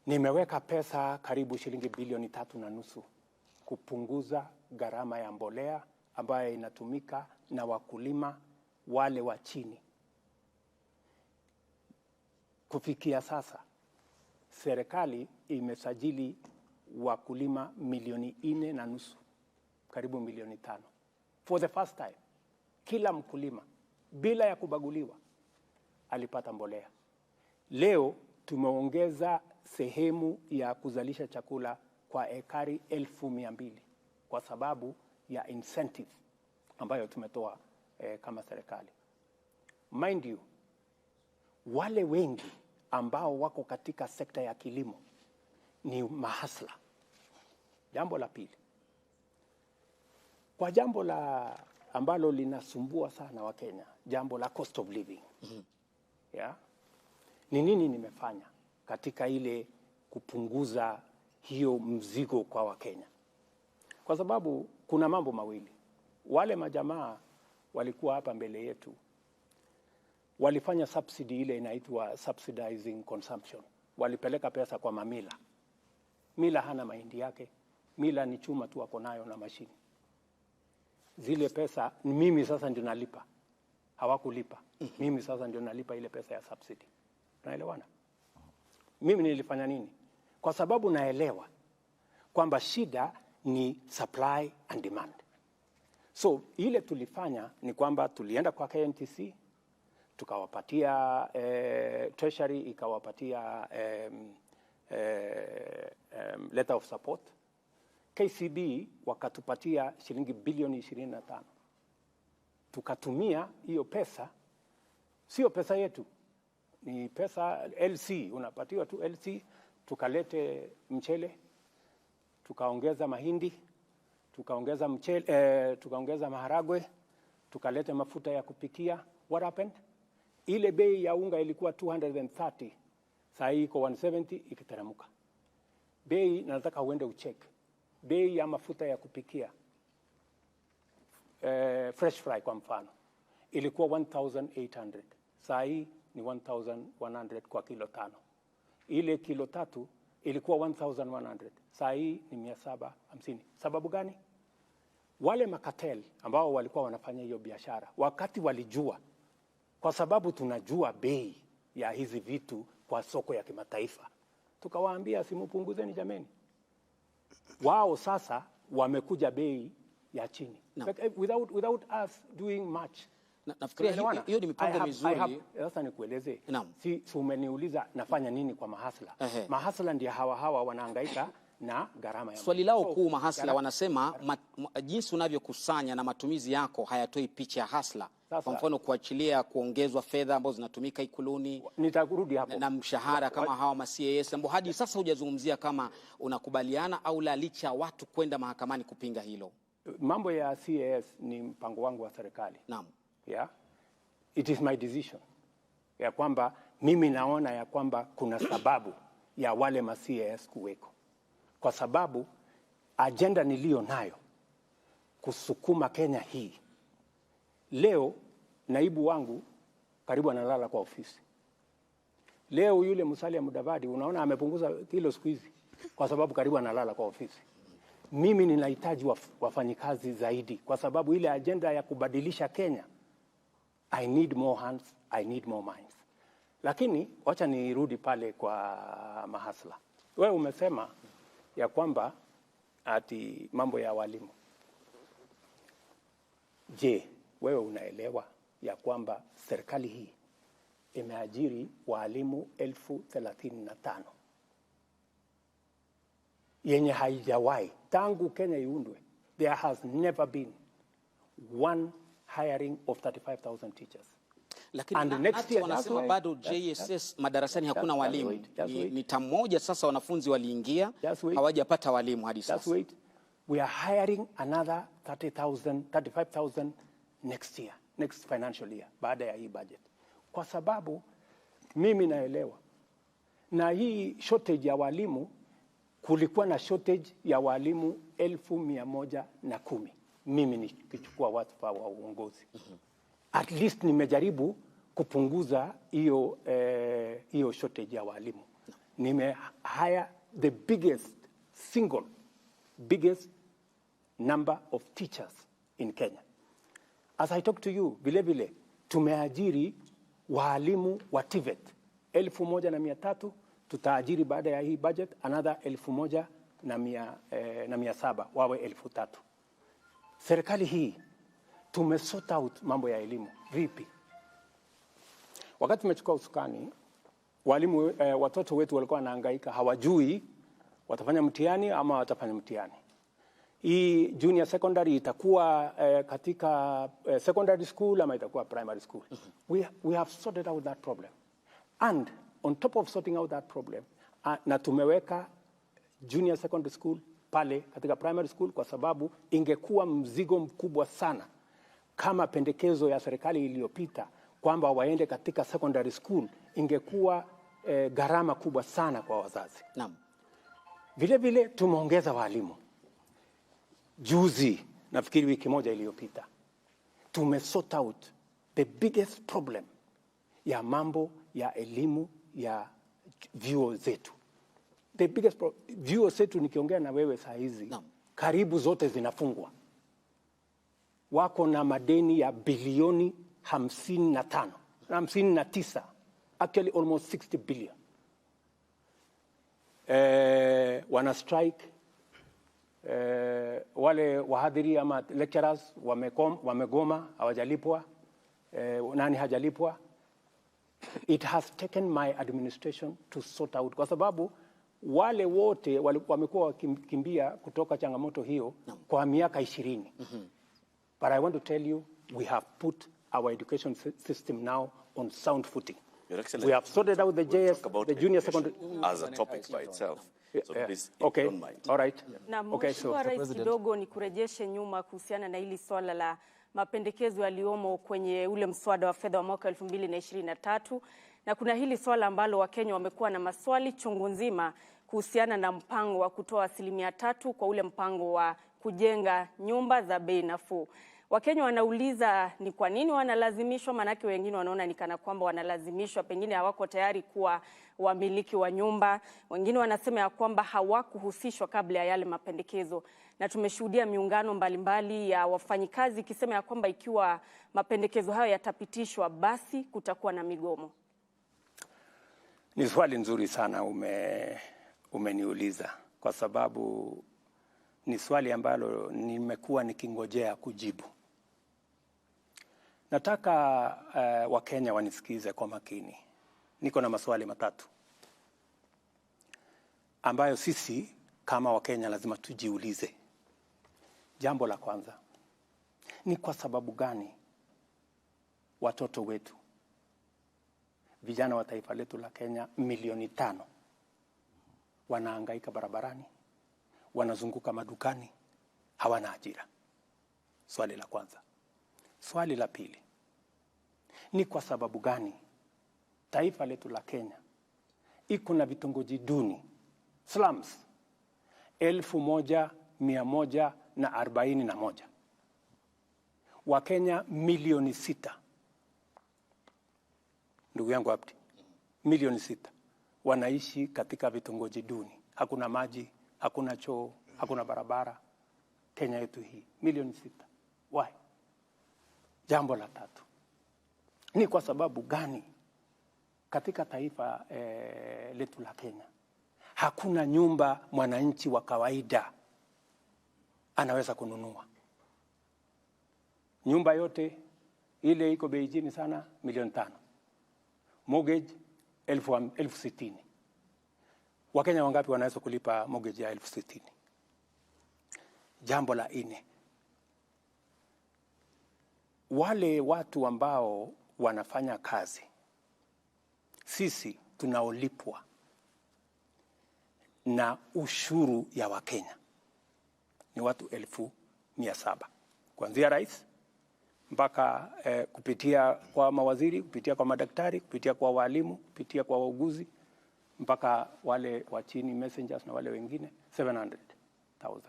Nimeweka pesa karibu shilingi bilioni 3.5 kupunguza gharama ya mbolea ambayo inatumika na wakulima wale wa chini. Kufikia sasa, serikali imesajili wakulima milioni 4.5, karibu milioni 5. For the first time, kila mkulima bila ya kubaguliwa alipata mbolea. Leo tumeongeza sehemu ya kuzalisha chakula kwa ekari 200,000 kwa sababu ya incentive ambayo tumetoa kama serikali. Mind you, wale wengi ambao wako katika sekta ya kilimo ni mahasla. Jambo la pili, kwa jambo la ambalo linasumbua sana Wakenya, jambo la cost of living, yeah? Ni nini nimefanya katika ile kupunguza hiyo mzigo kwa Wakenya? Kwa sababu kuna mambo mawili. Wale majamaa walikuwa hapa mbele yetu, walifanya subsidy ile inaitwa subsidizing consumption. Walipeleka pesa kwa mamiller. Miller hana mahindi yake, miller ni chuma tu ako nayo na mashini. Zile pesa mimi sasa ndio nalipa, hawakulipa. Mimi sasa ndio nalipa ile pesa ya subsidy. Tunaelewana? Mimi nilifanya nini? Kwa sababu naelewa kwamba shida ni supply and demand. So ile tulifanya ni kwamba tulienda kwa KMTC, tukawapatia, Treasury ikawapatia letter of support. KCB wakatupatia shilingi bilioni 25. Tukatumia hiyo pesa, sio pesa yetu, ni pesa LC, unapatiwa tu LC, tukalete mchele, tukaongeza mahindi, tukaongeza mchele, tukaongeza maharagwe, tukalete mafuta ya kupikia. What happened? Ile bei ya unga ilikuwa 230, saa hii iko 170, ikiteremka. Bei, nataka uende ucheck bei ya mafuta ya kupikia, Fresh Fri kwa mfano, ilikuwa 1800, saa hii ni 1100 kwa kilo 5. Ile kilo 3 ilikuwa 1100, saa hii ni 750. Sababu gani? Wale macartel ambao walikuwa wanafanya hiyo biashara, wakati walijua, kwa sababu tunajua bei ya hizi vitu kwa soko ya kimataifa, tukawaambia, "Si mupunguzeni jameni." Wao sasa wamekuja bei ya chini. Naam. Like, without us doing much. Nafikiria Tunaelewana? hiyo ni mipango mizuri. Sasa nikueleze. Naam. Si umeniuliza nafanya nini kwa mahasla? Ehe. Mahasla ndio hawa hawa wanahangaika na gharama ya Swali lao So, kuu mahasla wanasema jinsi unavyokusanya na matumizi yako hayatoi picha ya hasla. Kwa mfano, kuachilia kuongezwa fedha ambazo zinatumika Ikuluni Nitarudi hapo. na mshahara kama hawa ma CAS ambao hadi sasa hujazungumzia kama unakubaliana au la, licha ya watu kwenda mahakamani kupinga hilo. Mambo ya CAS ni mpango wangu wa serikali. Yeah? It is my decision ya kwamba mimi naona ya kwamba kuna sababu ya wale ma CAS kuweko, kwa sababu agenda niliyo nayo kusukuma Kenya hii. Leo naibu wangu karibu analala kwa ofisi. Leo yule Musalia Mudavadi, unaona amepunguza kilo siku hizi kwa sababu karibu analala kwa ofisi. Mimi ninahitaji wafanyikazi zaidi kwa sababu ile agenda ya kubadilisha Kenya, I need more hands, I need more minds. Lakini wacha nirudi pale kwa mahasla. Wewe umesema ya kwamba ati mambo ya walimu. Je, wewe unaelewa ya kwamba serikali hii imeajiri walimu 35,000 yenye haijawahi tangu Kenya iundwe? There has never been one hiring of 35,000 teachers. Lakini And next year, wanasema bado JSS madarasani hakuna walimu. Ni term moja sasa wanafunzi waliingia, hawajapata walimu hadi sasa. Wait. We are hiring another 30,000, 35,000 next year, next financial year, baada ya hii budget. Kwa sababu mimi naelewa na hii shortage ya walimu, kulikuwa na shortage ya walimu 110,000 mimi nikichukua wadhifa wa uongozi. At least nimejaribu kupunguza hiyo shortage ya walimu. Nime hire the biggest single biggest number of teachers in Kenya. As I talk to you, vile vile tumeajiri waalimu wa TVET 1,300. Tutaajiri baada ya hii budget another 1,700, wawe 3,000. Serikali hii tumesort out mambo ya elimu. Vipi? Wakati tumechukua usukani, walimu watoto wetu walikuwa wanahangaika, hawajui watafanya mtihani ama watafanya mtihani. Hii junior secondary itakuwa katika secondary school ama itakuwa primary school. We have sorted out that problem. And on top of sorting out that problem, na tumeweka junior secondary school pale katika primary school kwa sababu ingekuwa mzigo mkubwa sana kama pendekezo ya serikali iliyopita kwamba waende katika secondary school, ingekuwa gharama kubwa sana kwa wazazi. Naam. Vile vile tumeongeza walimu. Juzi, nafikiri wiki moja iliyopita, tumesort out the biggest problem ya mambo ya elimu ya vyuo zetu. The biggest vyuo zetu, nikiongea na wewe saa hizi, Naam. Karibu zote zinafungwa. Wako na madeni ya bilioni 55 na 59, actually almost 60 billion. Wana strike, wale wahadhiri ama lecturers wamegoma, hawajalipwa. Nani hajalipwa? It has taken my administration to sort out, kwa sababu wale wote wamekuwa wakikimbia kutoka changamoto hiyo kwa miaka 20. But I want to tell you, we have put our education system now on sound footing. Your Excellency, We have sorted out the we'll JS, talk about the junior education secondary. as a topic by itself. So please, if Okay. you don't mind. All right. Na Okay, so Mheshimiwa Rais, kidogo ni kurejeshe nyuma kuhusiana na hili swala la mapendekezo yaliyomo kwenye ule mswada wa fedha wa mwaka 2023, na kuna hili swala ambalo Wakenya wamekuwa na maswali chungu nzima kuhusiana na mpango wa kutoa 3% kwa ule mpango wa kujenga nyumba za bei nafuu. Wakenya wanauliza ni kwa nini wanalazimishwa, maanake wengine wanaona ni kana kwamba wanalazimishwa, pengine hawako tayari kuwa wamiliki wa nyumba. Wengine wanasema ya kwamba hawakuhusishwa kabla ya yale mapendekezo, na tumeshuhudia miungano mbalimbali ya wafanyikazi ikisema ya kwamba ikiwa mapendekezo hayo yatapitishwa, basi kutakuwa na migomo. Ni swali nzuri sana umeniuliza, kwa sababu ni swali ambalo nimekuwa nikingojea kujibu. Nataka Wakenya wanisikize kwa makini. Niko na maswali matatu ambayo sisi kama Wakenya lazima tujiulize. Jambo la kwanza, ni kwa sababu gani watoto wetu, vijana wa taifa letu la Kenya milioni 5 wanahangaika barabarani, wanazunguka madukani, hawana ajira? Swali la kwanza. Swali la pili, ni kwa sababu gani taifa letu la Kenya iko na vitongoji duni, slums, 1,141? Wakenya milioni 6, ndugu yangu Abdi, milioni 6 wanaishi katika vitongoji duni, hakuna maji, hakuna choo, hakuna barabara. Kenya yetu hii milioni 6. Why? Jambo la tatu, ni kwa sababu gani katika taifa letu la Kenya hakuna nyumba mwananchi wa kawaida anaweza kununua? Nyumba yote ile iko bei chini sana milioni 5, mortgage 60,000. Wakenya wangapi wanaweza kulipa mortgage ya 60,000? Jambo la nne, wale watu ambao wanafanya kazi, sisi tunaolipwa na ushuru ya Wakenya ni watu 700,000, kuanzia rais mpaka kupitia kwa mawaziri, kupitia kwa madaktari, kupitia kwa walimu, kupitia kwa wauguzi, mpaka wale wa chini, messengers na wale wengine 700,000.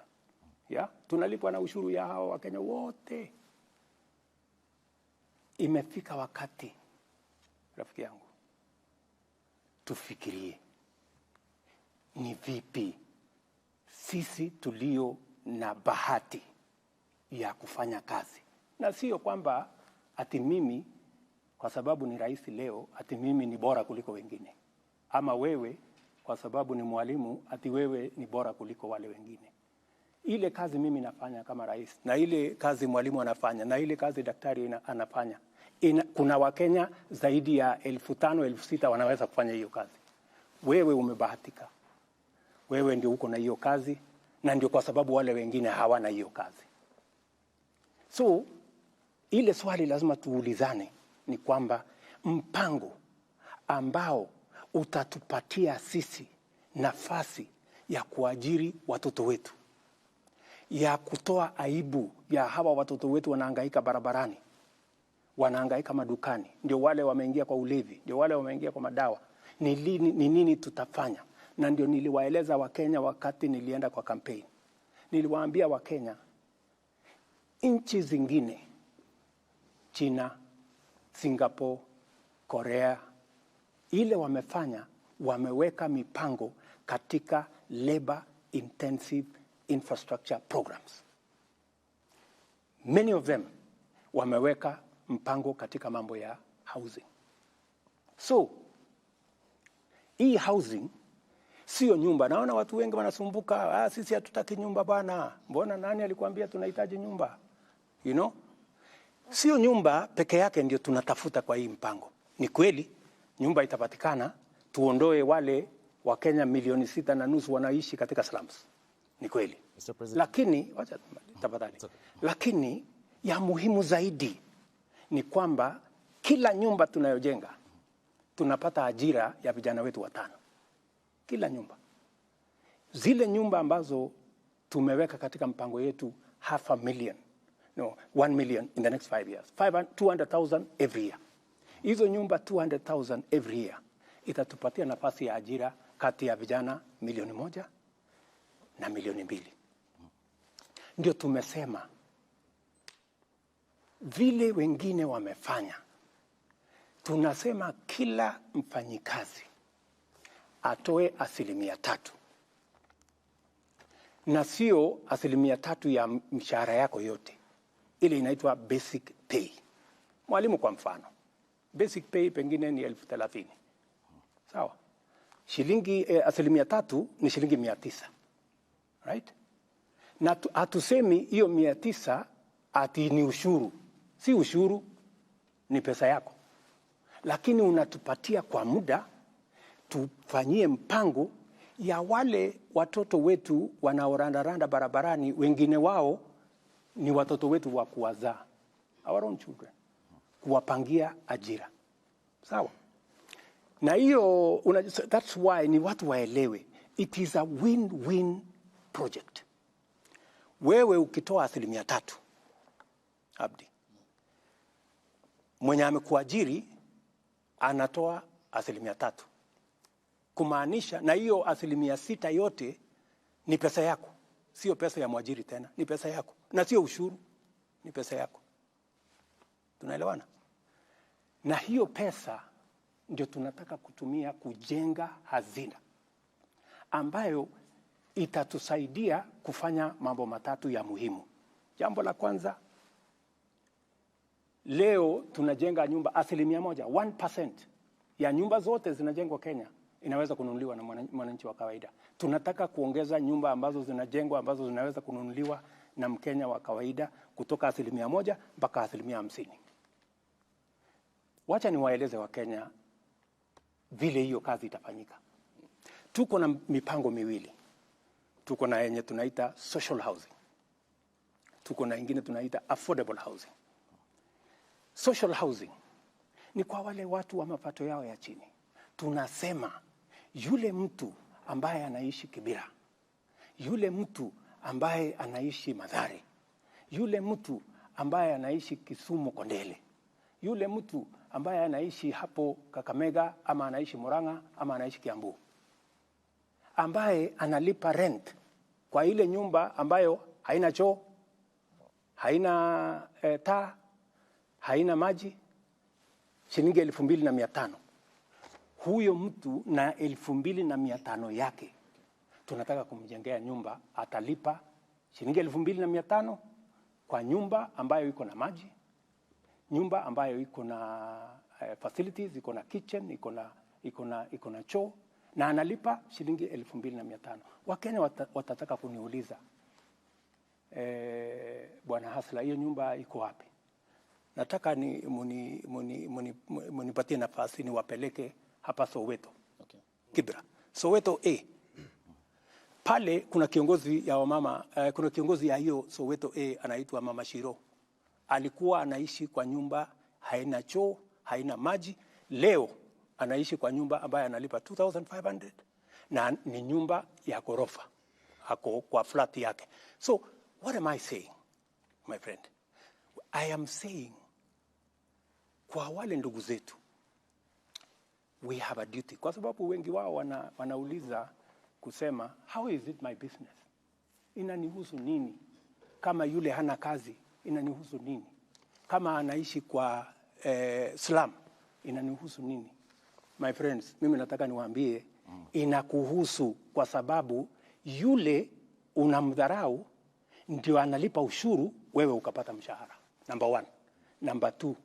Yeah? Tunalipwa na ushuru ya hao Wakenya wote. Imefika wakati, rafiki yangu, tufikirie. Ni vipi sisi tulio na bahati ya kufanya kazi, na sio kwamba ati mimi kwa sababu ni rais leo ati mimi ni bora kuliko wengine, ama wewe kwa sababu ni mwalimu ati wewe ni bora kuliko wale wengine. Ile kazi mimi nafanya kama rais na ile kazi mwalimu anafanya na ile kazi daktari anafanya, kuna Wakenya zaidi ya 5,000 6,000 wanaweza kufanya hiyo kazi. Wewe umebahatika, wewe ndio uko na hiyo kazi, na ndio kwa sababu wale wengine hawana hiyo kazi. So ile swali lazima tuulizane ni kwamba mpango ambao utatupatia sisi nafasi ya kuajiri watoto wetu, ya kutoa aibu ya hawa watoto wetu wanahangaika barabarani, wanahangaika madukani, ndio wale wameingia kwa ulevi, ndio wale wameingia kwa madawa. Ni nini tutafanya? Na ndio niliwaeleza Wakenya wakati nilienda kwa campaign. Niliwaambia Wakenya, nchi zingine, China, Singapore, Korea, ile wamefanya, wameweka mipango katika labor intensive infrastructure programs. Many of them wameweka mpango katika mambo ya housing. So, hii housing sio nyumba. Naona watu wengi wanasumbuka, sisi hatutaki nyumba bwana. Mbona nani alikuambia tunahitaji nyumba? You know? Sio nyumba peke yake ndio tunatafuta kwa hii mpango. Ni kweli nyumba itapatikana, tuondoe wale wa Kenya 6.5 milioni wanaishi katika slums. Ni kweli. Lakini wacha tafadhali. Lakini ya muhimu zaidi ni kwamba kila nyumba tunayojenga tunapata ajira ya vijana wetu 5. Kila nyumba. Zile nyumba ambazo tumeweka katika mpango yetu 500,000, no, 1 million in the next 5 years. 200,000 every year. Hizo nyumba 200,000 every year itatupatia nafasi ya ajira kati ya vijana 1 milioni na 2 milioni. Ndio tumesema vile wengine wamefanya, tunasema kila mfanyikazi atoe 3%, na sio 3% ya mshahara yako yote. Ile inaitwa basic pay. Mwalimu kwa mfano, basic pay pengine ni 30,000. Sawa? Shilingi 3% ni shilingi 900. Right? Na hatusemi hiyo 900 ati ni ushuru. Si ushuru, ni pesa yako. Lakini unatupatia kwa muda tufanyie mpango ya wale watoto wetu wanaorandaranda barabarani, wengine wao ni watoto wetu wa kuwazaa, our own children, kuwapangia ajira. Sawa? Na hiyo that's why ni watu waelewe, it is a win-win project. Wewe ukitoa 3%, Abdi, mwenye amekuajiri anatoa 3%, kumaanisha na hiyo 6% yote ni pesa yako, sio pesa ya mwajiri tena, ni pesa yako, na sio ushuru, ni pesa yako. Tunaelewana? Na hiyo pesa ndio tunataka kutumia kujenga hazina ambayo itatusaidia kufanya mambo matatu ya muhimu. Jambo la kwanza, leo tunajenga nyumba 1%, 1% ya nyumba zote zinajengwa Kenya inaweza kununuliwa na mwananchi wa kawaida. Tunataka kuongeza nyumba ambazo zinajengwa ambazo zinaweza kununuliwa na Mkenya wa kawaida kutoka 1% mpaka 50%. Wacha niwaeleze Wakenya vile hiyo kazi itafanyika. Tuko na mipango miwili. Tuko na yenye tunaita social housing. Tuko na ingine tunaita affordable housing. Social housing ni kwa wale watu wa mapato yao ya chini. Tunasema yule mtu ambaye anaishi Kibera, yule mtu ambaye anaishi Mathare, yule mtu ambaye anaishi Kisumu Kondele, yule mtu ambaye anaishi hapo Kakamega ama anaishi Murang'a ama anaishi Kiambu, ambaye analipa rent kwa ile nyumba ambayo haina choo, haina taa, haina maji, shilingi 2,500. Huyo mtu na 2,500 yake Tunataka kumjengea nyumba, atalipa shilingi 2,500 kwa nyumba ambayo iko na maji, nyumba ambayo iko na facilities, iko na kitchen, iko na choo, na analipa shilingi 2,500. Wakenya watataka kuniuliza, Bwana Hasla, hiyo nyumba iko wapi? Nataka ni munipatie nafasi niwapeleke hapa Soweto. Okay. Kibra. Soweto A. Pale kuna kiongozi ya wamama, kuna kiongozi ya hiyo Soweto A anaitwa Mama Shiro. Alikuwa anaishi kwa nyumba haina choo, haina maji. Leo anaishi kwa nyumba ambayo analipa 2,500 na ni nyumba ya ghorofa. Ako kwa flat yake. So what am I saying, my friend? I am saying kwa wale ndugu zetu, we have a duty. Kwa sababu wengi wao wanauliza kusema, how is it my business? Inanihusu nini? Kama yule hana kazi, inanihusu nini? Kama anaishi kwa slum, inanihusu nini? My friends, mimi nataka niwaambie, inakuhusu kwa sababu yule unamdharau ndio analipa ushuru, wewe ukapata mshahara. Number 1. Number 2,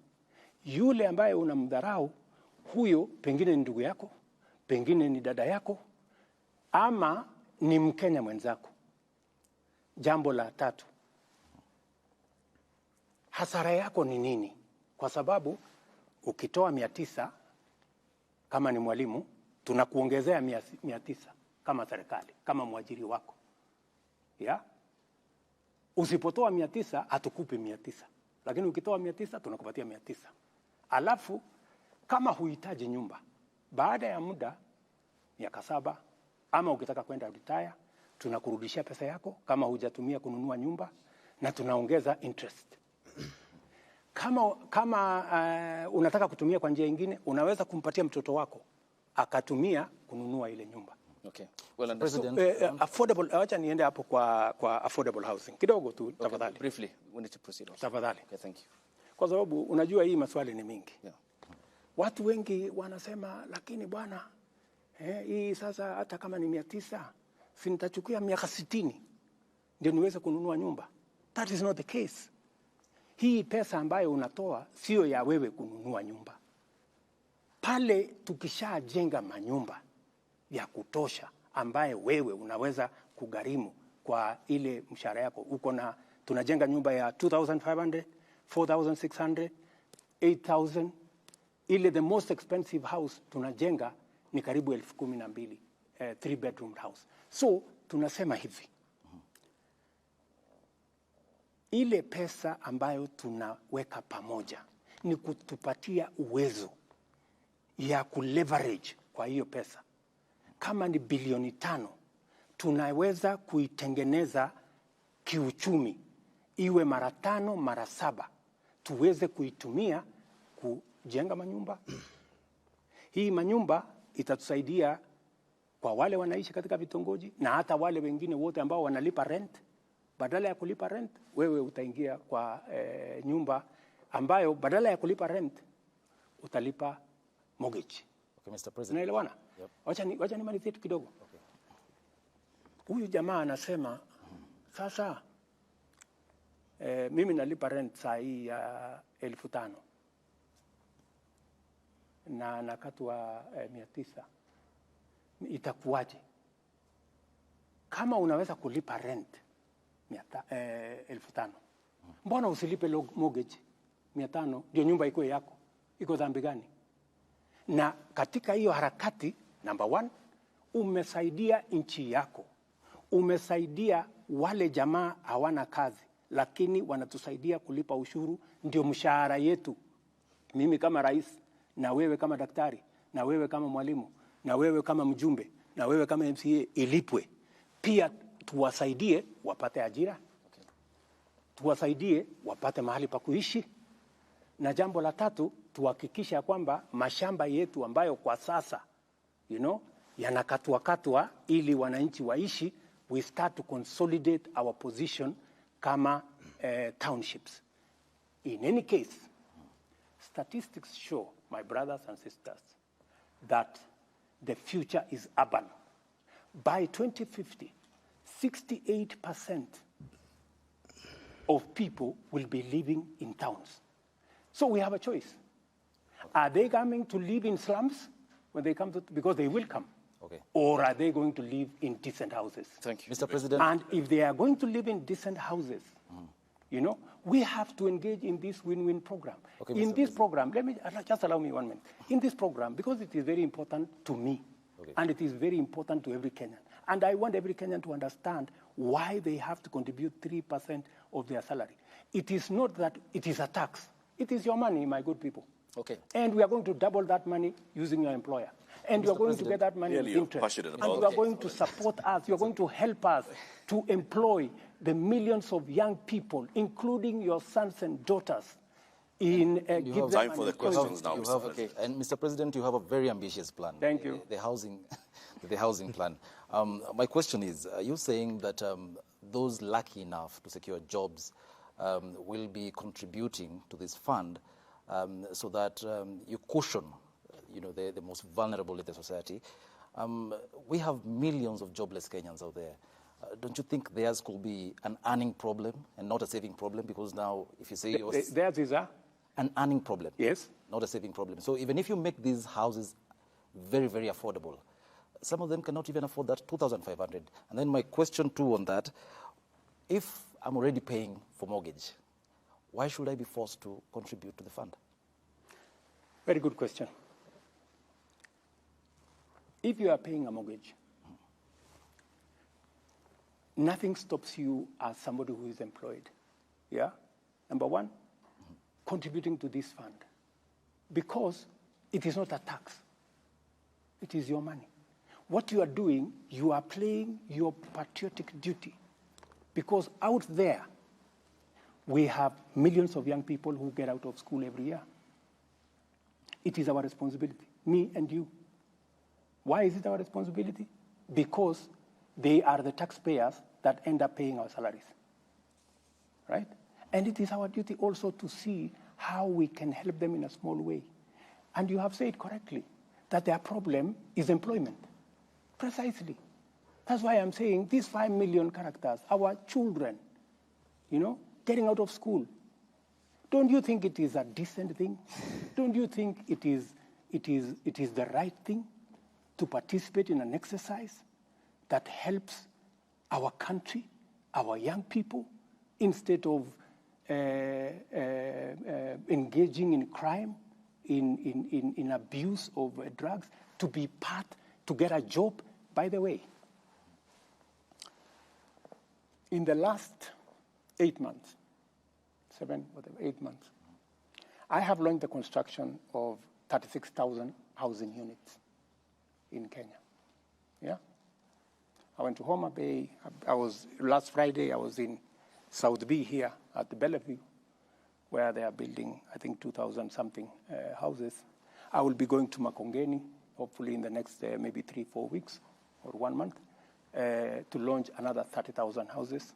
yule ambaye unamdharau huyo pengine ni ndugu yako, pengine ni dada yako, ama ni Mkenya mwenzako. Jambo la tatu, hasara yako ni nini? Kwa sababu ukitoa 900 kama ni mwalimu, tunakuongezea 900 kama serikali, kama mwajiri wako. Yeah? Usipotoa 900 hatukupi 900. Lakini ukitoa 900 tunakupatia 900. Alafu kama huhitaji nyumba, baada ya muda miaka 7 ama ukitaka kwenda retire, tunakurudishia pesa yako kama hujatumia kununua nyumba, na tunaongeza interest. Kama unataka kutumia kwa njia nyingine, unaweza kumpatia mtoto wako akatumia kununua ile nyumba. Okay. Well, so, affordable, acha niende hapo kwa affordable housing kidogo tu, tafadhali. Okay, briefly, we need to proceed also. Tafadhali. Okay, thank you. Kwa sababu unajua hii maswali ni mingi. Yeah. Watu wengi wanasema lakini bwana, hii sasa hata kama ni 900, si nitachukua miaka 60 ndio niweze kununua nyumba. That is not the case. Hii pesa ambayo unatoa sio ya wewe kununua nyumba. Pale tukishajenga manyumba ya kutosha ambaye wewe unaweza kugharimu kwa ile mshahara yako, uko na, tunajenga nyumba ya 2,500, 4,600, 8,000. Ile the most expensive house tunajenga ni karibu 12,000, 3 bedroom house. So tunasema hivi, ile pesa ambayo tunaweka pamoja ni kutupatia uwezo ya kuleverage kwa hiyo pesa. Kama ni bilioni 5, tunaweza kuitengeneza kiuchumi iwe mara 5 mara 7, tuweze kuitumia kujenga manyumba. Hii manyumba itatusaidia kwa wale wanaishi katika vitongoji na hata wale wengine wote ambao wanalipa rent. Badala ya kulipa rent, wewe utaingia kwa nyumba ambayo badala ya kulipa rent utalipa mortgage. Okay, Mr. President. Unaelewana? Yep. Wacha nimalizie tu kidogo. Okay. Huyu jamaa anasema sasa mimi nalipa rent saa hii ya 5,000 na nakatwa 900. Itakuwaje? Kama unaweza kulipa rent 5,000, mbona usilipe mortgage 500 ndio nyumba iko yako? Iko dhambi gani? Na katika hiyo harakati, number 1, umesaidia nchi yako, umesaidia wale jamaa hawana kazi, lakini wanatusaidia kulipa ushuru, ndio mshahara yetu. Mimi kama rais, na wewe kama daktari, na wewe kama mwalimu, na wewe kama mjumbe, na wewe kama MCA, ilipwe. Pia tuwasaidie wapate ajira, tuwasaidie wapate mahali pa kuishi. Na jambo la tatu, tuhakikisha kwamba mashamba yetu ambayo kwa sasa yanakatwa katwa ili wananchi waishi, we start to consolidate our position kama townships. In any case, statistics show, my brothers and sisters, that the future is urban. By 2050, 68% of people will be living in towns. So we have a choice. Are they coming to live in slums when they come to, because they will come? Okay. Or are they going to live in decent houses? Thank you. Mr. President. And if they are going to live in decent houses, you know, we have to engage in this win-win program. Okay, in Mr. this President. program, let me just allow me 1 minute. In this program, because it is very important to me, okay, and it is very important to every Kenyan, and I want every Kenyan to understand why they have to contribute 3% of their salary. It is not that it is a tax. It is your money, my good people. Okay. And we are going to double that money using your employer. And you are going to get that money Clearly with you're interest. passionate And about you are it. going to support us. You are going to help us to employ the millions of young people, including your sons and daughters, in give them Time for the an employment. questions now, You Mr. have, President. and Mr. President, you have a very ambitious plan. Thank you. The housing, the housing plan. My question is, are you saying that those lucky enough to secure jobs will be contributing to this fund so that you cushion, you know, the most vulnerable in the society? We have millions of jobless Kenyans out there. Don't you think theirs could be an earning problem and not a saving problem? Because now, if you say you're Theirs is a? An earning problem. Yes. Not a saving problem. So even if you make these houses very, very affordable, some of them cannot even afford that 2,500. And then my question too on that, if I'm already paying for mortgage, why should I be forced to contribute to the fund? Very good question. If you are paying a mortgage, nothing stops you as somebody who is employed. Yeah? Number one, contributing to this fund. Because it is not a tax. It is your money. What you are doing, you are playing your patriotic duty. Because out there, we have millions of young people who get out of school every year. It is our responsibility, me and you. Why is it our responsibility? Because they are the taxpayers that end up paying our salaries, right? And it is our duty also to see how we can help them in a small way. And you have said correctly that their problem is employment. Precisely. That's why I'm saying these 5 million characters, our children, you know, getting out of school. Don't you think it is a decent thing? Don't you think it is the right thing to participate in an exercise that helps our country, our young people, instead of engaging in crime, in abuse of drugs, to be part, to get a job? By the way, in the last 8 months, 7, whatever, 8 months, I have launched the construction of 36,000 housing units in Kenya. Yeah? I went to Homa Bay. I was, last Friday, I was in South B here at the Bellevue, where they are building, I think, 2,000-something houses. I will be going to Makongeni, hopefully in the next maybe 3-4 weeks or 1 month, to launch another 30,000 houses.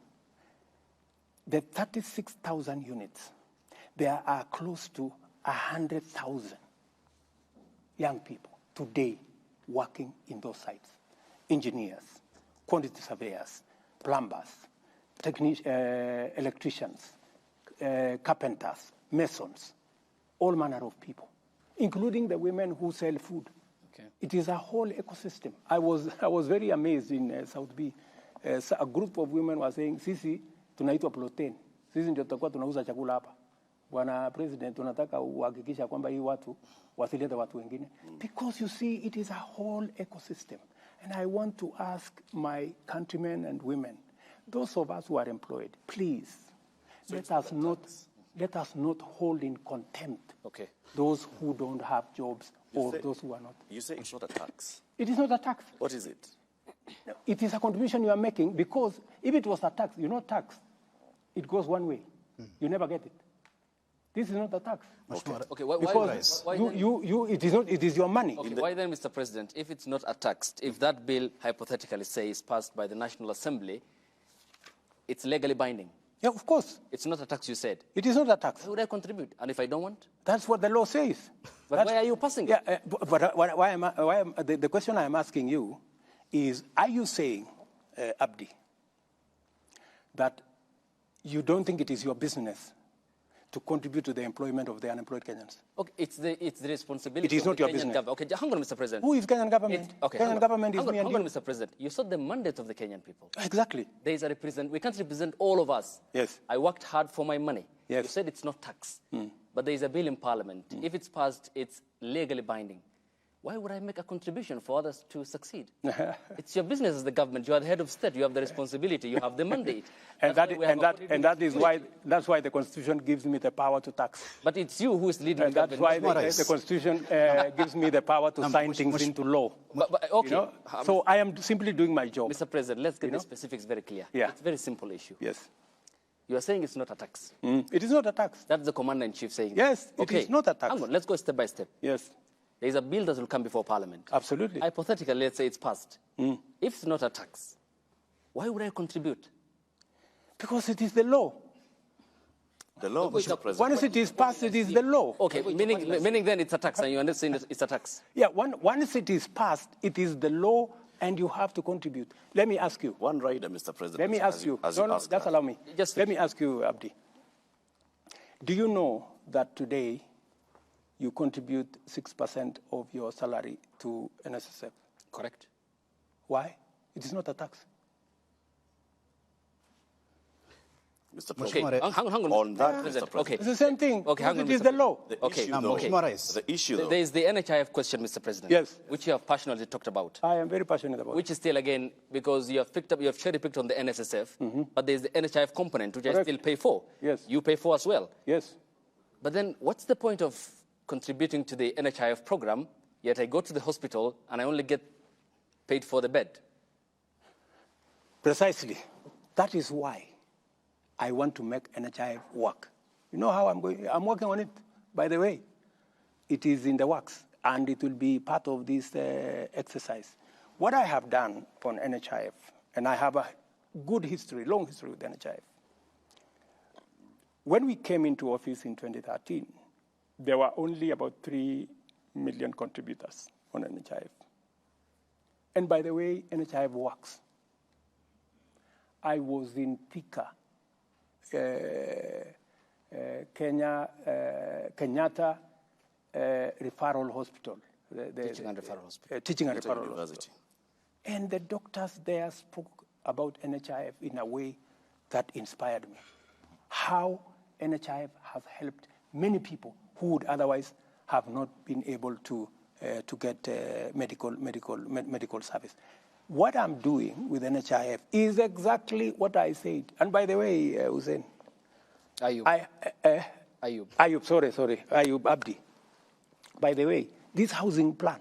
The 36,000 units, there are close to 100,000 young people today working in those sites. Engineers, quantity surveyors, plumbers, electricians, carpenters, masons, all manner of people, including the women who sell food. Okay. It is a whole ecosystem. I was very amazed in South B. A group of women were saying, sisi tunaitwa protein. Sisi ndio tutakuwa tunauza chakula hapa. Bwana President, tunataka uhakikisha kwamba hii watu wasilete watu wengine. Because you see, it is a whole ecosystem. And I want to ask my countrymen and women, those of us who are employed, please, so let us not hold in contempt okay, those who don't have jobs or those who are not. You say it's not a tax. It is not a tax. What is it? It is a contribution you are making, because if it was a tax, you know tax, it goes one way. You never get it. This is not a tax. Okay. Okay. Because why it is not. It is your money. Okay. Why then, Mr. President, if it's not a tax, if that bill hypothetically say is passed by the National Assembly, it's legally binding. Yeah, of course. It's not a tax, you said. It is not a tax. Why would I contribute? And if I don't want? That's what the law says. But why are you passing it? Yeah, but why am I, the question I am asking you is, are you saying, Abdi, that you don't think it is your business to contribute to the employment of the unemployed Kenyans? Okay, it's the responsibility. It is of not the your Kenyan business. government. Okay, hang on, Mr. President. Who is Kenyan government? Okay, Kenyan government is me and hang on, you. Mr. President. You saw the mandate of the Kenyan people. Exactly. There is a represent. We can't represent all of us. Yes. I worked hard for my money. Yes. You said it's not tax, but there is a bill in Parliament. If it's passed, it's legally binding. Why would I make a contribution for others to succeed? It's your business as the government. You are the head of state. You have the responsibility. You have the mandate. And that is why that's why the Constitution gives me the power to tax. But it's you who is leading And the that's government. why the Constitution gives me the power to sign things into law. But, okay. You know? So I am simply doing my job. Mr. President, let's get the specifics very clear. Yeah. It's a very simple issue. Yes. You are saying it's not a tax. It is not a tax. That's the Commander-in-Chief saying. Yes, it is not a tax. Hang on, let's go step by step. Yes. There is a bill that will come before Parliament. Absolutely. Hypothetically, let's say it's passed. If it's not a tax, why would I contribute? Because it is the law. The law, Mr. President. Once it is passed, it is the law. Okay, meaning then it's a tax, and you understand that it's a tax. Yeah, once it is passed, it is the law, and you have to contribute. Let me ask you. One rider, Mr. President. Let me ask you. No, just allow me. Let me ask you, Abdi. Do you know that today you contribute 6% of your salary to NSSF? Correct. Why? It is not a tax. Mr. President. Okay, hang on. On that, Mr. President. Okay. It's the same thing. Okay, hang on, it is the law. The issue, the issue, though. There is the NHIF question, Mr. President. Yes. Which you have passionately talked about. I am very passionate about. Which is still, again, because you have picked up, you have cherry picked on the NSSF, but there is the NHIF component, which I still pay for. Yes. You pay for as well. Yes. But then, what's the point of contributing to the NHIF program, yet I go to the hospital and I only get paid for the bed? Precisely. That is why I want to make NHIF work. You know how I'm going? I'm working on it, by the way. It is in the works, and it will be part of this exercise. What I have done on NHIF, and I have a good history, long history with NHIF. When we came into office in 2013, there were only about 3 million contributors on NHIF. And by the way, NHIF works. I was in Thika, Kenyatta Referral Hospital. Teaching and Referral Hospital. Teaching and Referral Hospital. And the doctors there spoke about NHIF in a way that inspired me. How NHIF has helped many people who would otherwise have not been able to get medical service. What I'm doing with NHIF is exactly what I said. And by the way, Hussein. Ayub. Ayub. Ayub, sorry. Ayub Abdi. By the way, this housing plan,